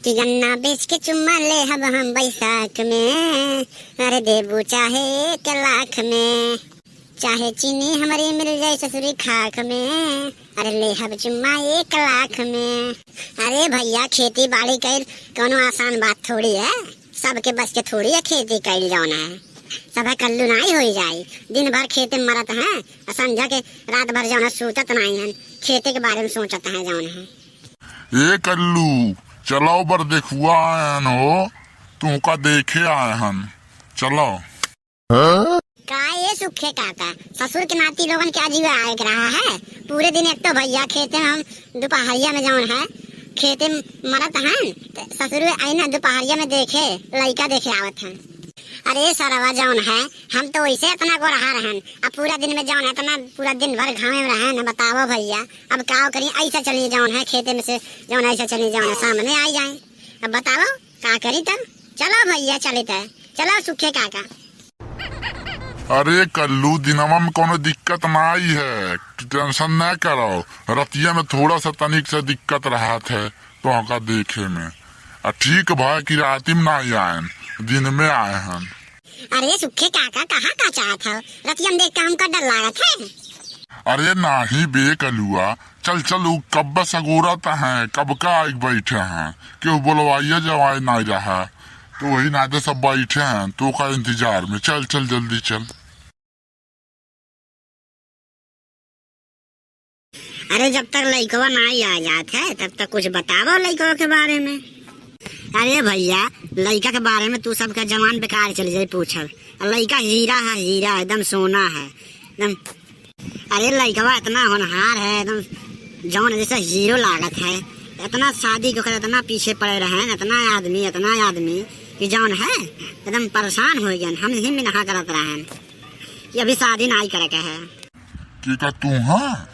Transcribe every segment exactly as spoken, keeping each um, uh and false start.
कि गन्ना बेच के चुम्मा लेहब हम बैसाख में, अरे देबू चाहे एक लाख में, चाहे चीनी हमरी मिल जाए ससुरी खाक में, अरे लेहब चुम्मा एक लाख में। अरे भइया, खेती बाड़ी कइल कउनो आसान बात थोड़ी है, सबके बस के थोड़ी है खेती कइल जउन है। सभे कल्लू नाहीं होइ जाई, दिन भर खेते में मरत हैं, अउर संझा के रात भर जउन है सूतत नाहीं हैं, खेते के बारे में सोचत हैं जउन है। ए कल्लू, चलो बर देखुआ आए हन हो, तुहका देखे आए हन, चलो। का ए सुखे काका, ससुर के नाती लोगन के अजिबे आए के रहा है? पूरे दिन एक तो भइया खेते में हम दुपहरिया में जउन है खेते में मरत हैं, त ससुर आइन दुपहरिया में देखे, लइका देखे आवत हैं। अरे सरवा जउन है, हम तो वइसे इतना गोरहा रहन, अब पूरा दिन में जउन है इतना पूरा दिन भर घामे में रहन, बतावो भइया, अब का करी, अइसे चली जउन है खेते में से जउन है अइसे चली जउन है सामने आई जाए। अब बतावो का करी तब, चलो भइया चली तब, चलो सुखे काका। अरे कल्लू, दिनवा में कउनो दिक्कत नाहीं है, तू tension न करो, रतिया में थोड़ा सा तनिक सा दिक्कत रहत है तोहका देखे में। आ ठीक भा कि राती में नाहीं आएन, दिन में आए हन। अरे सुखे काका, कहा का चाहत हो? रतिया में देख के हमका डर लागत है। अरे नाहीं बे कलुआ, चल चल, उ कब्बे से अगोरत हैं, कब का आइके बैठे हैं, केहू बोलवाइया जवाई नाहीं रहा, तो वही नाते सब बैठे हैं तोहका इंतजार में। चल चल जल्दी चल। अरे जब तक लइकवा नाहीं आ जात है तब तक कुछ बतावो लइकवा के बारे में। अरे भइया, लइका के बारे में तू सबका जवान बेकार चली जाई पूछल। अउर लइका हीरा है, हीरा एकदम सोना है एकदम। अरे लइकवा इतना होनहार है एकदम, जउन जइसे हीरो लागत है। इतना शादी के ओकर इतना पीछे पड़े रहेन, इतना आदमी, इतना आदमी कि जउन है एकदम परेशान होइ गएन। हम ही मिनहा करत रहेन कि अभी शादी नाहीं करे के है। के का तू हाँ?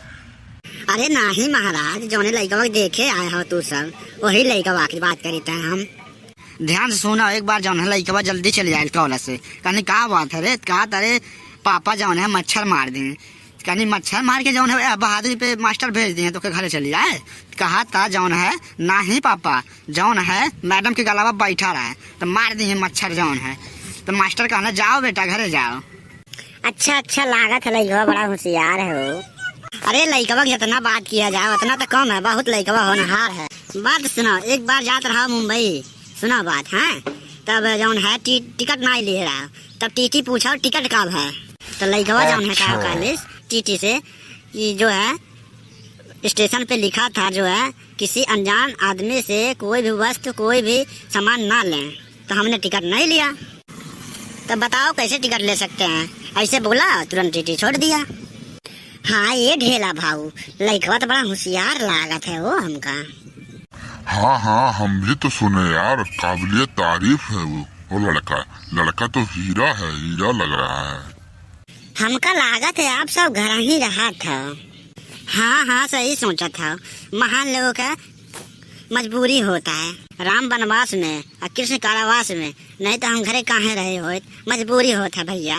अरे नाहीं महाराज, जउने लइकवा के देखे आए हो तू सब, वही लइकवा की बात करीत हैं हम। ध्यान से सुना, एक बार जउन है लइकवा जल्दी चली आइल college से। कहनी का बात है रे? कहा तारे पापा जउन है मच्छर मार दिए। कहनी मच्छर मार के जउन है बहादुरी पे मास्टर भेज दिए तोहके घरे चली आए। कहा ता जउन है नाहीं पापा, जउन है मैडम के गलवा बैठा रहे तो मार दिए मच्छर जउन है। तो मास्टर कहना जाओ बेटा घरे जाओ। अच्छा, अच्छा, लागत है लइकवा बड़ा होशियार है हो। अरे लइकवा के जितना बात किया जाए उतना तो कम है, बहुत लइकवा होनहार है। बात सुनो, एक बार जात रहा मुंबई, सुनो बात, हाँ, तब जउन है टी-, टिकट नाहीं लिहे रहा, तब टीटी पूछा टिकट कब है, तो लइकवा जउन है का अच्छा। कहलिस टीटी से कि जो है स्टेशन पे लिखा था जो है किसी अनजान आदमी से कोई भी वस्तु, कोई भी सामान ना लें, तो हमने टिकट नहीं लिया। तो बताओ कैसे टिकट ले सकते हैं? ऐसे बोला, तुरंत टीटी छोड़ दिया। हाँ, ये ढेला भाऊ, लइकवा तो बड़ा होशियार लागत है वो हमका। हाँ, हाँ, हम भी तो सुने यार, काबिलिए तारीफ है वो, वो लड़का। लड़का तो हीरा है, हीरा लग रहा है। हमका लागत है आप सब घर ही रहत हो। हाँ, हाँ, सही सोचत हो। महान लोगों का मजबूरी होता है। राम वनवास में और कृष्ण कारावास में, नहीं तो हम घरे काहे रहे होत। मजबूरी होत है भइया।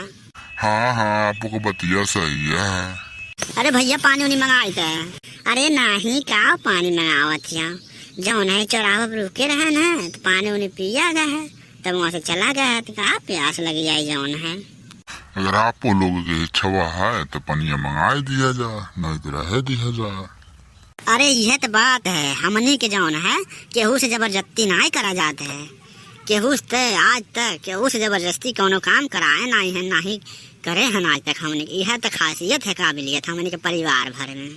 हाँ, हाँ, आपको बतिया सही है। अरे भइया, पानी उनी मंगाइत है। अरे नाहीं, का पानी मंगावत है? जउन है चौराहा पर रुके रहे ना, तो पानी उनी पिया गए है, तब वहाँ से चला गए है, तो का प्यास लग जाए जउन है। अगर आपो लोग के इच्छा है तो पनिया मंगाई दिया जा, नहीं तो रहे दिया जा। अरे इहे तो बात है, हमनी के जउन है केहू से जबरदस्ती नाहीं करा जात है। केहू से आज तक केहू से जबरदस्ती कउनो काम कराए नाहीं है, नाहीं करे हन आज तक हमनी के। इहे तो खासियत है, काबिलियत हमनी के परिवार भर में।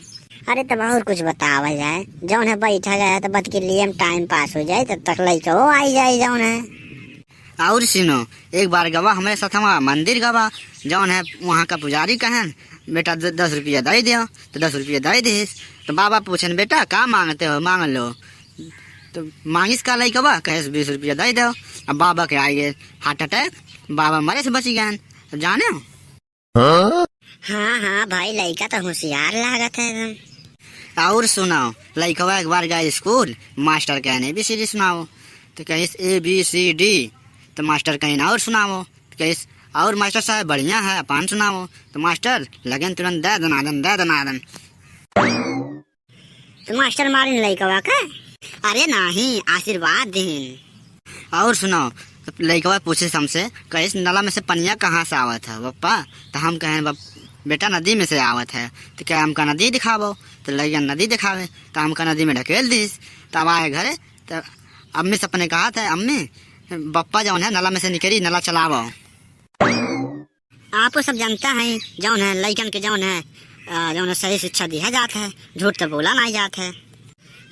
अरे तब और कुछ बतावल जाए, जउन है बैठा गया है तो बतकि लिए में time pass होइ जाए, तब तक लइकवो आई जाए जउन है। और सुनो, एक बार गवा हमरे साथ हम मंदिर गवा, जउन है वहाँ का पुजारी कहन, "बेटा द-, दस रुपया दे दियो।" तो दस रुपया दे दिस। तो बाबा पूछन, "बेटा का मांगते हो, मांग लो।" तो मांगिस का लइकवा, कहेस, "बीस रुपया दे दो।" अब बाबा के आइगे heart attack, बाबा मरे से बची गए। तो जाने हो? हाँ, हाँ भाई, लइका तो होशियार लागत है एकदम। और सुनाओ, लइकवा एक बार गए स्कूल, मास्टर कहने A B C D सुनाओ, तो कहिस A B C D, तो मास्टर कहिन और सुनाओ, तो कहिस और मास्टर साहब बढ़िया है, अपन सुनाओ, तो मास्टर लगेन तुरंत दे दनादन, दे दनादन। तो मास्टर मारिन लइकवा का। अरे नाही, आशीर्वाद दीन। और सुनो, लइकवा पूछे हमसे, कहिस, "नला में से पनिया कहाँ से आवत है, पप्पा?" तो हम कहेन, "बप-, बेटा, नदी में से आवत है।" तो कहे, "हमका नदी दिखावो।" तो लइकन नदी दिखावे, तो हमका नदी में ढकेल दीस। तब आए घरे, तो अम्मी से अपने कहत है, "अम्मी, बप्पा जौन है, नला में से निकरी, नला चलावो।" आपो सब जानता है, जौन है, लइकन के जौन है, अ, जौन है, सही शिक्षा दिया जात है, झूठ तो बोला नाही जात है।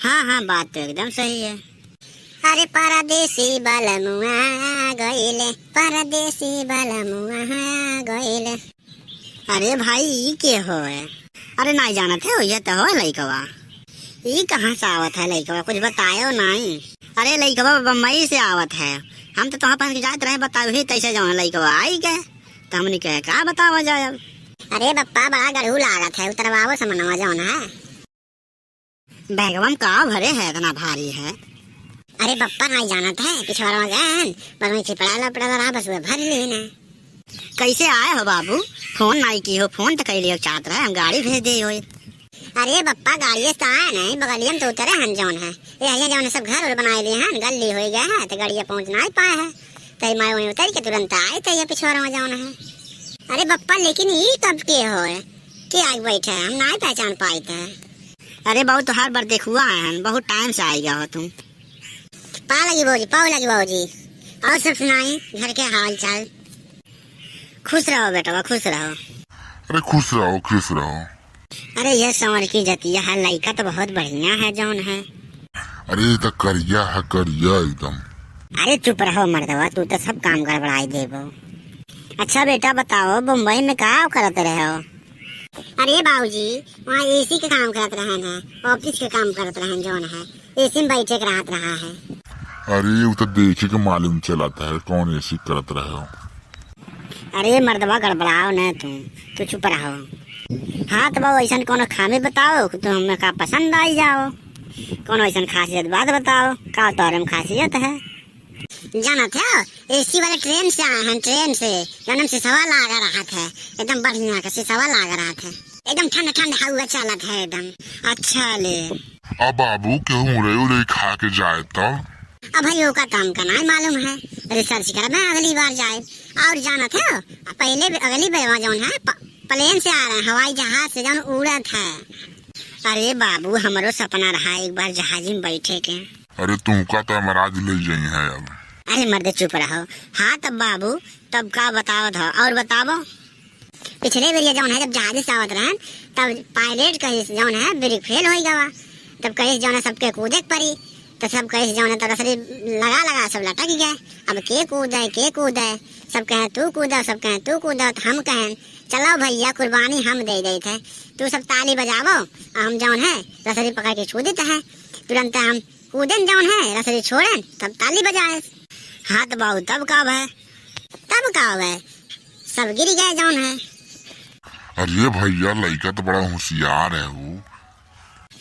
हाँ, हाँ, बात तो एकदम सही है। अरे परदेसी बलमुआ आ गइले, परदेसी बलमुआ आ गइले। अरे भाई, ई के होय? अरे नाही जानत है, ये तो होय लइकवा। ई कहाँ से आवत है लइकवा, कुछ बतायो नाही। अरे लइकवा बम्बई से आवत है, हम तो तोहा पहन के जात रहे, बताओ ही तैसे जौन है लइकवा आई के, तो हमनी के का बतावा जाए अब। अरे बप्पा, बड़ा गढ़ू लागत है, उतरवावो समनवा जौन है। बैगवा में का भरे है, इतना भारी है? अरे बप्पा, नाही जानत है, पिछवाड़ा में गए हैं, बस वहीं छिपड़ा लपड़ा रहा, बस वह भर ली ना। कैसे आए हो बाबू? फोन नाही की हो, फोन तो कैलियो चाहत रहे, हम गाड़ी भेज दे होई। अरे बप्पा, गाड़िए से तो आए नहीं, बगलिए में तो उतरे हन जौन है। ये हइया जौन है सब घर और बनाए लिए हन, गली होई गए है, तो गाड़िया पहुँच नाही पाए है। तो मारे वहीं उतर के तुरंत आए थे ये पिछवाड़ा में जौन है। अरे बप्पा, लेकिन ई कब के हो? के आगे बैठे है? हम नाही पहचान पाइत है। अरे बाबू, तोहार बरदेखुआ आए हन, बहुत टाइम से आई गया हो तुम। पाव लगी भौजी, पाव लगी भौजी। और सब सुनाई, घर के हाल चाल? खुश रहो बेटवा, खुश रहो। अरे खुश रहो, खुश रहो। अरे ये संवर की जतिया है, लइका तो बहुत बढ़िया है जौन है। अरे ये तो करिया है, करिया एकदम। अरे चुप रहो मर्दवा, तू तो सब काम गड़बड़ाई देबो। अच्छा बेटा बताओ, बम्बई में का करत रहे हो? अरे बाबूजी, वहाँ एसी के काम करत रहन है, ऑफिस के काम करत रहन जौन है, एसी में बैठे के रहत रहा है। अरे वो तो देखे के मालूम चलत है कौन एसी करत रहे हो। अरे मर्दवा गड़बड़ाओ न तू, तू चुप रहो। हाँ तो बाबू ऐसन कोनो खामी बताओ कि तू हमें का पसंद आई जाओ, कोनो ऐसन खासियत बात बताओ, का तोरे में खासियत है? जानत है, एसी वाले ट्रेन से आए हैं, ट्रेन से, जौन में सिसवा लाग रहत है, एकदम बढ़िया का सिसवा लाग रहत है, एकदम ठंड ठंड हवा चलत है एकदम। अच्छा ले। अब बाबू केहू उड़े उड़े खा के जाए तब? अब भाई ओका तो हमका नाही मालूम है, रिसर्च करबे अगली बार जाए। और जानत है, पहले भी अगली बार जौन है प-, प्लेन से आ रहे हैं, हवाई जहाज से जौन उड़त है। अरे बाबू, हमरो सपना रहा एक बार जहाज में बैठे के। अरे तुमका तो महाराज ले जाई है अब। अरे मर्दे चुप रहो। हाँ तब बाबू, तब का बतावत हो और बतावो। पिछले बेरिया जौन है जब जहाज से आवत रहन तब पायलट कहिस जौन है ब्रेक फेल होई गवा। तब कहिस जौन है सबके कूदे के पड़ी। तो सब कहिस जौन है तो रसरी लगा लगा सब लटक गए। अब के कूदे, के कूदे, सब कहें तू कूदा, सब कहें तू कूदा। तो हम कहें चलो भैया कुर्बानी हम दे देत है, तू सब ताली बजावो और हम जौन है रसरी पकड़ के कूदित है। तुरंत हम कूदेन जौन है, रसरी छोड़ेन, तब ताली बजाए। हाँ तो बाबू, तब का भय? तब का भय? सब गिर गए जौन है। अरे भैया, लइका तो बड़ा होशियार है वो।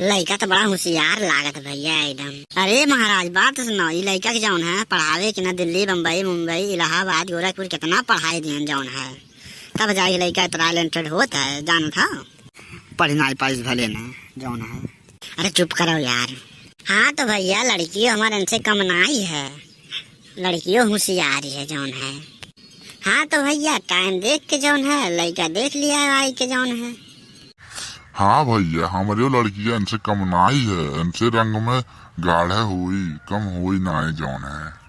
लइका तो बड़ा होशियार लागत भैया एकदम। अरे महाराज, बात सुनो, ई लइका के जौन है पढ़ावे के ना दिल्ली, बम्बई, मुंबई, इलाहाबाद, गोरखपुर कितना पढ़ाई दिहन जौन है, तब जाके लइका talented होत है, जानत हो? पढ़ नाही पाइस भले ना जौन है। अरे चुप करो यार। हाँ तो भैया, लड़कियों हमारे इनसे कम नाही है, लड़कियों होशियार है जौन है। हाँ तो भैया, टाइम देख के जौन है, लइका देख लिया आई के जौन है। हाँ भैया, हमरे लड़कियाँ इनसे कम नाही है, इनसे रंग में गाढ़े होई, कम होई नाही जौन है।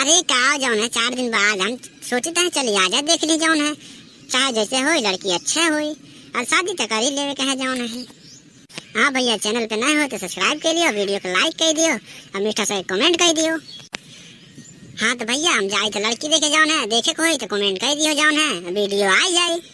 अरे का जौन है, चार दिन बाद हम सोचित है चली आजा, देख ली जौन है, चाहे जैसे होई, लड़की अच्छे होई, और शादी तो कर ही लेवे के है जौन है। हाँ भैया, channel पे नए हो तो subscribe कर लियो, video को like कर दियो और मीठा सा एक comment कर दियो। हाँ तो भैया, हम जाए तो लड़की देखे जौन है, देखे कोई तो comment कर दियो जौन है, video आ जाए।